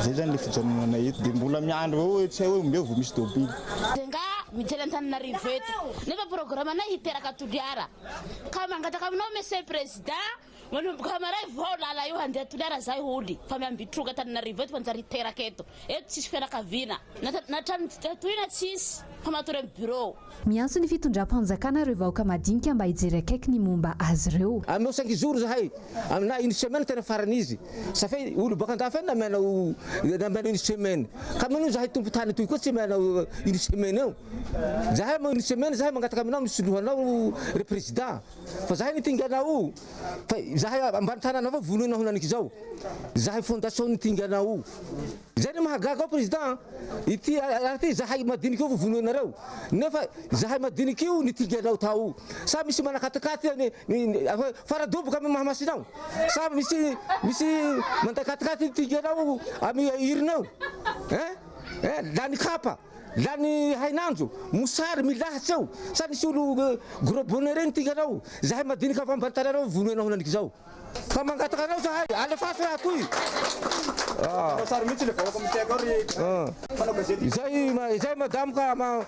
Zay zany le fijanonanay eto de mbola miandry eo hoe tsy hay hoe ombia vao misy tôbily. Dia nga mijaly Antananarivo eto nefa programme anay hiteraka Toliara ka mangataka aminao Monsieur Président Manomboka hamaray vao lala io handeha Toliara zay holy fa miambitroka Antananarivo eto fa njary hiteraka eto. Eto tsisy fianakaviana. Na trano tohina tsisy fa matory am bureau. Miantso ny fitondram-panjakana ireo vahoaka madinika mba hijery akaiky ny momba azy ireo. Aminao cinq jours zahay, na une semaine tena farany izy. Ça fait olo baka andafy any namianao namianao une semaine. Ka manino zahay tompon-tany atoy koa tsy amianao une semaine eo. Zahay une semaine zahay mangataka aminao misoloho anao ry président. Fa zahay nitingana o! Fa zahay ambany tanana avao vonoina honaniky zao. Zahay fondation nitingana o! Zay ny mahagaga ao président a! Ity ary ty zahay madiniky io vo vonoinareo. Nefa zahay madiniky io nitinganao tao. Sa misy manakatikaty ny ny faradoboka amy Mahamasina ao? Sa misy misy mandakatikaty nitinganao amy irina eo? Hein? Hein? Lany kapa. Lany hainandro, mosary, milahatsy eo. Sa nisy olo gros bonnet reny tika reo. Zahay madinika avy ambany tanàna ao vonoinao henaniky zao. Fa mangataka anao zahay, alefaso raha toy. Manao sary mihitsy le vahoaka mitehaka ao ry mpanao gazety. Izay izay madame ka ma a.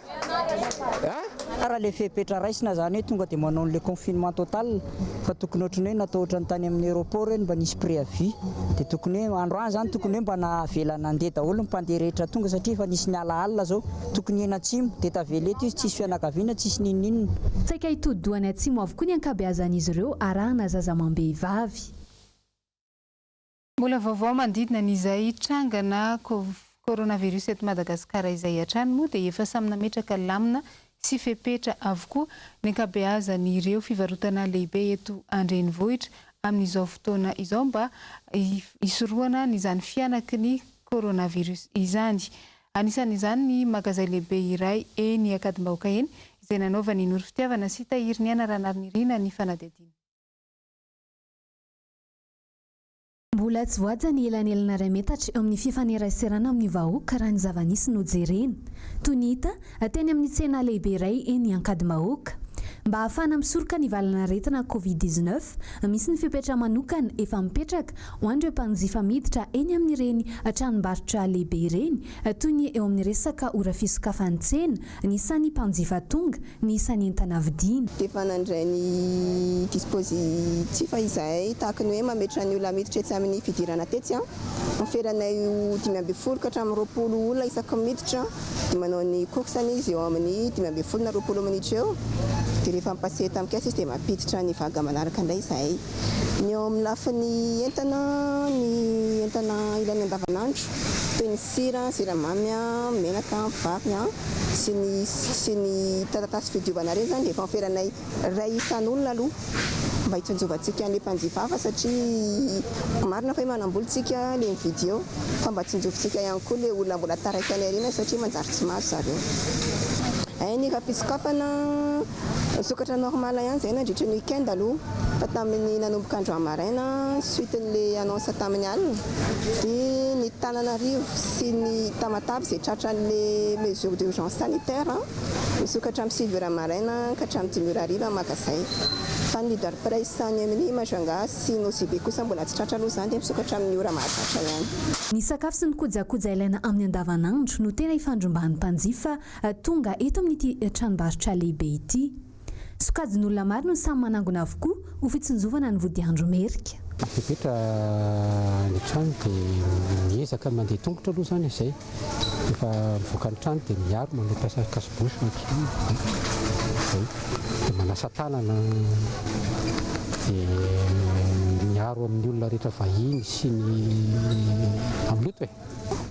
Raha le fepetra raisina zany hoe tonga dia manao an'le confinement total fa tokony ohatran'ny hoe natao ohatran'ny tany amin'ny aéroport hoe mba nisy préavis dia tokony hoe androany zany tokony hoe mba navela nandeha daholo ny mpandeha rehetra tonga satria efa nisy niala alina zao tokony eny atsimo dia tavela eto izy tsisy fianakaviana tsisy n'inon'inona. Saika hitodi-doha any atsimo avokoa ny ankabeazan'izy ireo arahana zaza amam-behivavy. Mbola vaovao manodidina an'izay trangana coronavirus eto Madagasikara izay hatrany moa dia efa samy nametraka lamina sy fepetra avokoa ny ankabeazan'ireo fivarotana lehibe eto an-drenivohitra amin'izao fotoana izao mba hisorohana an'izany fihanaky ny coronavirus izany. Anisan'izany ny magazay lehibe iray eny Ankadimbahoaka eny izay nanaovan'i Noro Fitiavana sy Tahiriniaina Ranarinirina ny fanadihadiana. Mbola tsy voahaja ny elanelana iray metatra eo amin'ny fifaneraserana amin'ny vahoaka raha ny zava-nisy no jerena. Toy ny hita teny amin'ny tsena lehibe iray eny Ankadimbahoaka. Mba hahafahana misoroka ny valan'aretina Covid 19, misy ny fepetra manokana efa mipetraka ho an'ireo mpanjifa miditra eny amin'ireny tranombarotra lehibe ireny, toy ny eo amin'ny resaka ora fisokafan'ny tsena, ny isan'ny mpanjifa tonga, ny isan'ny entana vidiana. Dia efa nandray ny dispositif izahay tahaky ny hoe mametra ny olona miditra etsy amin'ny fidirana tetsy an, miferanay ho 15 ka hatramin'ny 20 olona isaky ny miditra dia manao ny course-ny izy eo amin'ny 15 na 20 minitra eo dia rehefa mi-passer tamin'ny caisse izy dia mampiditra ny vague manaraka indray izahay. Ny eo amin'ny lafiny entana, ny entana ilaina andavanandro toy ny sira, siramamy, menaka, vary sy ny sy ny taratasy fidiovana ireny izany dia efa noferanay iray isan'olona aloha mba hitsinjovantsika an'ilay mpanjifa hafa satria marina fa hoe manam-bola isika ilay mividy eo fa mba tsinjovintsika ihany koa ilay olona mbola taraiky any aoriana satria manjary tsy mahazo zareo. Hay ny fisokafana nisokatra normal ihany izay nandritra ny week-end aloha fa tamin'ny nanomboka androany maraina suite-n'ilay annonce tamin'ny alina dia ny Tananarivo sy ny Tamatave izay tratran'ilay mesure d'urgence sanitaire misokatra amin'ny 9 ora maraina ka hatramin'ny 5 ora hariva ny magazay fa ny Leader Price any amin'ny Majunga sy Nosy Be kosa mbola tsy tratra aloha izany dia misokatra amin'ny ora mahazatra ihany. Ny sakafo sy ny kojakoja ilaina amin'ny andavanandro no tena ifandrombahan'ny mpanjifa tonga eto amin'ity tranombarotra lehibe ity. Sokajin'olona maro no samy manangona avokoa ho fitsinjovana ny vodiandro merika. Fepetra any an-trano dia miezaka mandeha tongotra aloha izany izay. Rehefa mivoaka ny trano dia miaro manao pièce cache-bouche mantsy izay. Dia manasa tanana dia miaro amin'ny olona rehetra vahiny sy ny amin'ny loto e.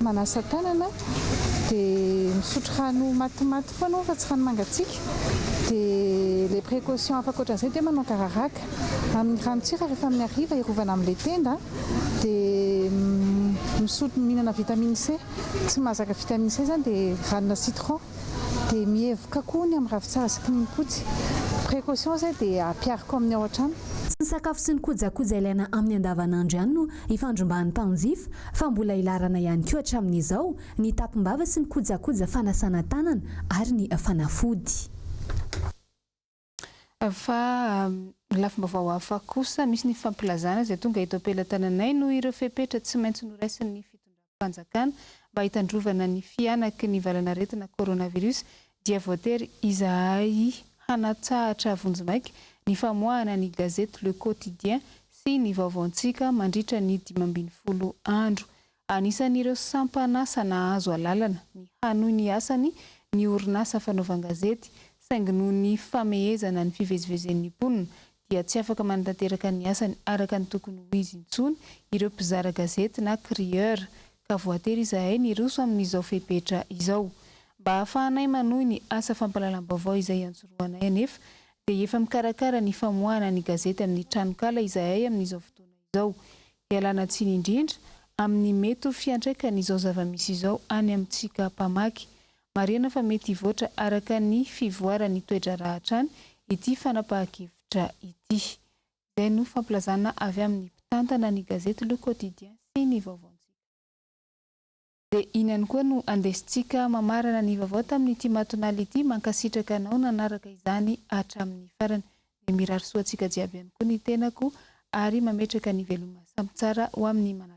Manasa tanana dia misotro rano matimaty foana fa tsy rano mangatsiaka dia les précautions hafa ankoatran'izay dia manao gararaka amin'ny ranon-tsira rehefa amin'ny hariva hiarovana amin'ilay tenda dia misotro mihinana vitamine C tsy mahazaka vitamine C izany dia ranona citron dia mihevoka koa ny amin'ny ravintsara sy kininim-potsy précaution izay dia ampihariko amin'ny ao an-trano. Tsy ny sakafo sy ny kojakoja ilaina amin'ny andavanandro ihany no ifandrombahan'ny mpanjifa fa mbola ilarana ihany koa hatramin'izao ny tampom-bava sy ny kojakoja fanasana tanana ary ny fanafody. Fa lafim-baovao hafa kosa, misy ny fampilazana izay tonga eto am-pelatananay noho ireo fepetra tsy maintsy noraisin'ny fitondram-panjakana mba hitandrovana ny fihanaky ny valanaretina coronavirus dia voatery izahay hanatsahatra vonjimaika ny famoahana ny gazety Le Quotidien sy ny vaovaontsika mandritra ny 15 andro. Anisan'ireo sampan'asa nahazo alalana ny hanohy ny asany ny orinasa fanaovan-gazety, saingy noho ny famehezana ny fivezivezen'ny mponina dia tsy afaka manatanteraka ny asany araka ny tokony ho izy intsony ireo mpizara gazety na crieur ka voatery izahay niroso amin'izao fepetra izao. Mba hahafahanay manohy ny asa fampahalalam-baovao izay iantsorohanay anefa dia efa mikarakara ny famoahana ny gazety amin'ny tranonkala izahay amin'izao fotoana izao. Ialana tsiny indrindra amin'ny mety ho fiantraikan'izao zava-misy izao any amintsika mpamaky. Marihana fa mety hivoatra araka ny fivoaran'ny toe-draharaha hatrany ity fanapahan-kevitra ity. Izay no fampilazana avy amin'ny mpitantana ny gazety Le Quotidien sy ny vaovaontsika. Dia iny ihany koa no andesintsika mamarana ny vaovao tamin'ity matonaly ity, mankasitraka anao nanaraka izany hatramin'ny farany. Dia mirary soa antsika jiaby ihany koa ny tenako ary mametraka ny veloma samy tsara ho amin'ny manaraka.